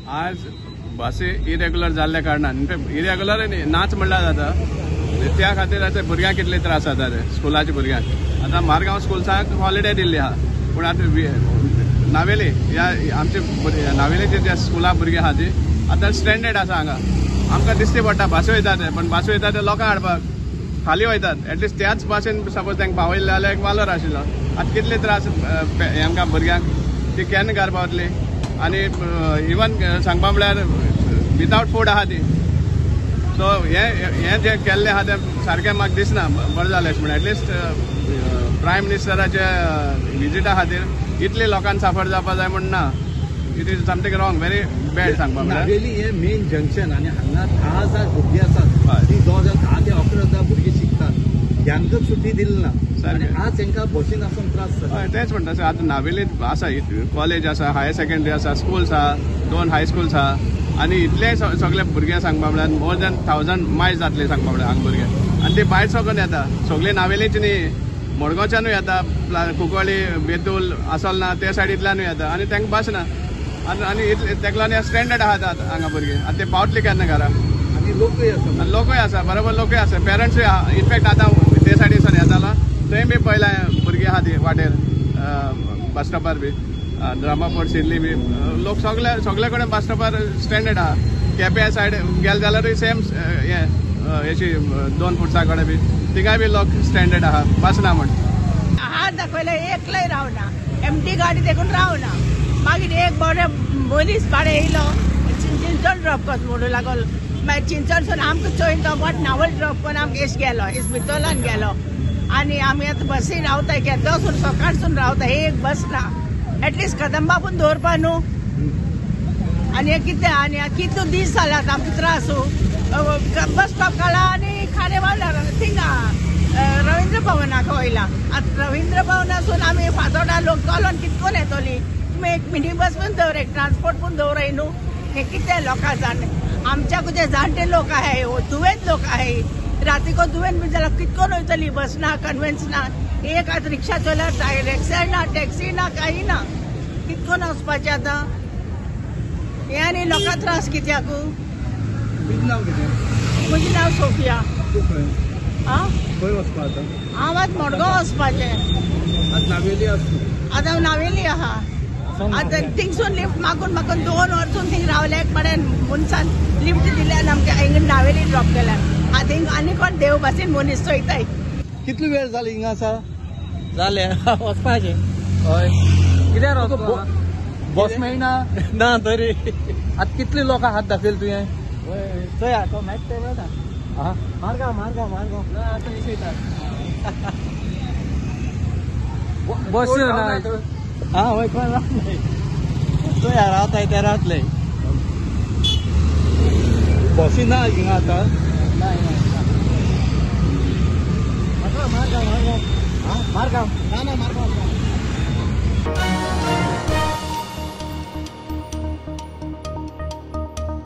आज बसी इरेग्युलर जाल्ल्या कारणान, इनफॅक्ट इरेग्युलर नाच म्हणल्यार जाता, त्या खातीर आतां भुरग्यांक कितले त्रास जाता ते स्कुलाच्या भुरग्यांक. आतां मारगांव स्कुल्साक हॉलिडे दिल्ली आहा, पूण आतां नावेली ह्या आमचे नावेलीचे ज्या स्कुला भुरगीं आहा ती आतां स्टँडर्ड आसा. हांगा आमकां दिसती पडटा बसी वयता ते, पण बसी वयता ते लोकांक हाडपाक खाली वयतात. एटलिस्ट त्याच बसीन सपोज तांकां पावयले जाल्यार एक वालोर आशिल्लो. आतां कितले त्रास आमकां भुरग्यांक, ती केन्ना घर पावतली. आनी इवन सांगपा म्हळ्यार विदावट फूड आहा ती. सो हें जें केल्लें आहा तें सारकें म्हाका दिसना बरें जालें अशें म्हणून. एटलिस्ट प्रायम मिनिस्टराचे विजिटा खातीर इतले लोकांक साफर जावपा जाय म्हूण ना. It is something wrong, very bad सांगपा म्हळ्यार. नावेली हें मेन जंक्शन आनी हांगा 10,000 भुरगीं आसात, ती 10,000 10 ते 11,000 भुरगीं शिकतात, ह्यांकां सुटी दिली ना आनी आज तांकां बसीन आसून त्रास जाता. हय, तेंच म्हणटा. आतां नावेलीत आसा कॉलेज आसा, हायर सेकेंडरी आसा, स्कुल्स आहा, 2 हायस्कुल्स आहा आनी इतले सगळे भुरगे सांगपा म्हळ्यार मोर दॅन 1000 मायल्स जातले सांगपा म्हळ्यार हांगा भुरगे. आनी ते भायर सगळें येता, सगळे नावेलीच न्ही, मडगांवच्यानूय येता, कुंकळी बेतूल आसल ना त्या सायडींतल्यानूय येता आनी तांकां बस ना. आनी इतले तेका लागून स्टँडर्ड आहा हांगा भुरगे. आतां ते पावतले केन्ना घरा. आनी लोकूय आसा, लोकूय आसा, बरोबर लोकूय आसा, पेरंट्सूय आहा. इनफॅक्ट आतां ते सायडीसून येतालो थंय बी पळयलां भुरगीं आहा ती वाटेर बस स्टॉपार बी, द्रामापोर्ट सिर्ली बी लोक सगळे सगळे कडेन बस स्टॉपार स्टँडर्ड आहा. केप्यां सायड गेले जाल्यारूय सेम हें हेशी 2 फुट्सा कडेन बी थिंगाय बी लोक स्टँडर्ड आहा, बस ना म्हण. हात दाखयले एकलय रावना, एमटी गाडी देखून रावना. मागीर एक बरे मनीस भाडें येयलो, चिंचण ड्रॉप कर म्हणूं लागलो. मागीर चिंचणसून आमकां चोयन तो बोट नावल ड्रॉप करून आमकां एश गेलो, एश भितरल्यान गेलो. आनी आमी आतां बसीन रावता, केदोसून सकाळसून रावता, एक बस ना. एटलिस्ट कदंबा पूण दवरपा न्हू. आनी हें कितें, आनी कितलो दीस जाले आतां आमकां त्रास. बस स्टॉप काडला आनी खारेवाल थिंगा रविंद्र भवनाक वयला. आतां रविंद्र भवनासून आमी फातोडा लोक चलोन कितकोन येतली. तुमी एक मिनी बस पूण दवर, एक ट्रान्सपोर्ट पूण दवराय न्हू. हें कितें लोकां जाण, आमच्याकूय जे जाणटे लोक आहाय, दुयेंत लोक आहाय, रातीको दुयेंत बी जाल्यार कितकोन वयतली. बस ना, कन्वेन्स ना, एक आतां रिक्षा चोयल्यार रिक्षा ना, टॅक्सी ना, कांय ना. कितकोन वचपाचें आतां हें. आनी लोकां त्रास कित्याक. म्हजें नांव सोफिया. खंय वचपा आतां? हांव आतां मडगांव वचपाचें. आतां नावेली आसा? आतां हांव नावेली आहा. आतां थिंगसून लिफ्ट मागून मागून 2 वरसून थिंग रावले. एक कडेन मनशान लिफ्ट दिल्यान आमकां हिंगा नावेली ड्रॉप केल्या. आतां हिंगा आनी कोण देव बसीन मनीस चोयताय. कितलो वेळ जालो हिंगा आसा? जालें वचपाचें. हय, कित्याक बस मेळना ना तरी. आतां कितले लोकांक हात दाखयले तुवें? चोया तो मेळटा ते मेळटा. मारगांव मारगांव मारगांव आतां येता बस ना. हा वय कोण रावले, चोया रावताय ते रावतले. बसी ना हिंगा आतां? ना मारगांव मारगांव मारगांव मारगांव ना ना मारगांव.